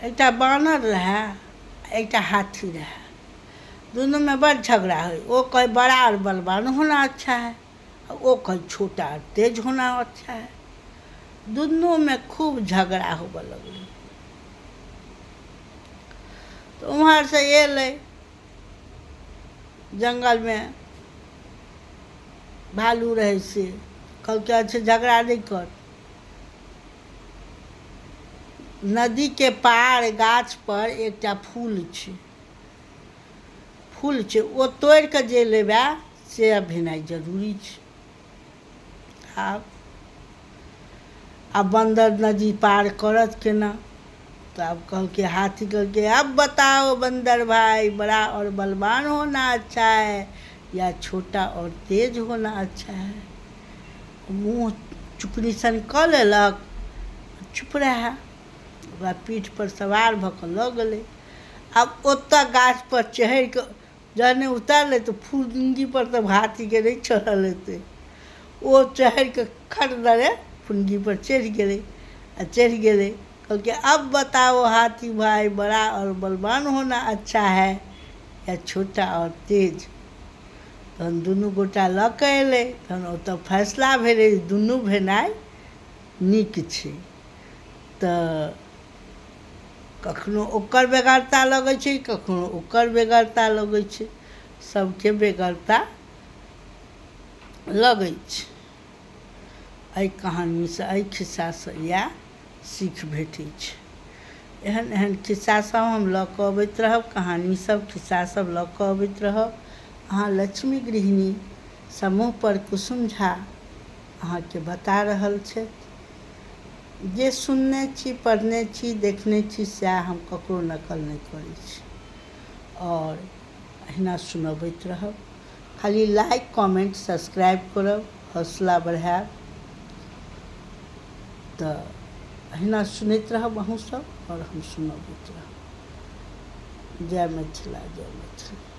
एकटा बानर रहए, एकटा हाथी रहए। दुनूमे बड़ झगड़ा होइ। ओ कहै बड़ा और बलवान होना अच्छा है, आ ओ कहै छोटा और तेज होना अच्छा है। दुनूमे खूब झगड़ा होबऽ लगलै। तऽ ओम्हरसँ एलै जङ्गलमे भालू रहै से कहलकै अच्छा झगड़ा नहि कर। नदीके पार गाछपर एकटा फूल छै, फूल छै, ओ तोड़िकऽ जे लेबै से भेनाइ जरूरी छै। आब आब बन्दर नदी पार करत केना? तऽ आब कहलकै हाथी कहलकै अब बताओ बन्दर भाई, बड़ा और बलवान होना अच्छा है या छोटा और तेज होना अच्छा है? मुँह चुकनी सन कऽ लेलक, चुप रहए। ओकरा पीठपर सवार भऽ कऽ लऽ गेलै। आब ओतऽ गाछपर चढ़ि कऽ जहने उतरलै तऽ फुनगीपर तऽ हाथीके नहि चढ़ल हेतै। ओ चढ़ि कऽ खट दने फुनगीपर चढ़ि गेलै आ चढ़ि गेलै। कहलकै अब बताओ हाथी भाई, बड़ा और बलवान होना अच्छा है या छोटा और तेज? तहन दुनू गोटा लऽ कऽ अयलै। तहन ओतऽ फैसला भेलै जे दुनू भेनाइ नीक छै। तऽ कखनो ओकर बेगरता लगै छै, कखनो ओकर बेगरता लगै छै, सभके बेगरता लगै छै। एहि कहानीसँ, एहि खिस्सासँ इएह सीख भेटै छै। एहन एहन खिस्सासभ हम लऽ कऽ अबैत रहब, कहानीसभ, खिस्सासभ लऽ कऽ अबैत रहब। अहाँ लक्ष्मी गृहिणी समूहपर कुसुम झा अहाँके बता रहल छथि। जे सुनने छी, पढ़ने छी, देखने छी, सएह हम ककरो नकल नहि करै छी आओर अहिना सुनबैत रहब। खाली लाइक, कमेन्ट, सब्सक्राइब करब, हौसला बढ़ायब तऽ अहिना सुनैत रहब अहूँसभ आओर हम सुनबैत रहब। जय मिथिला, जय मैथिली।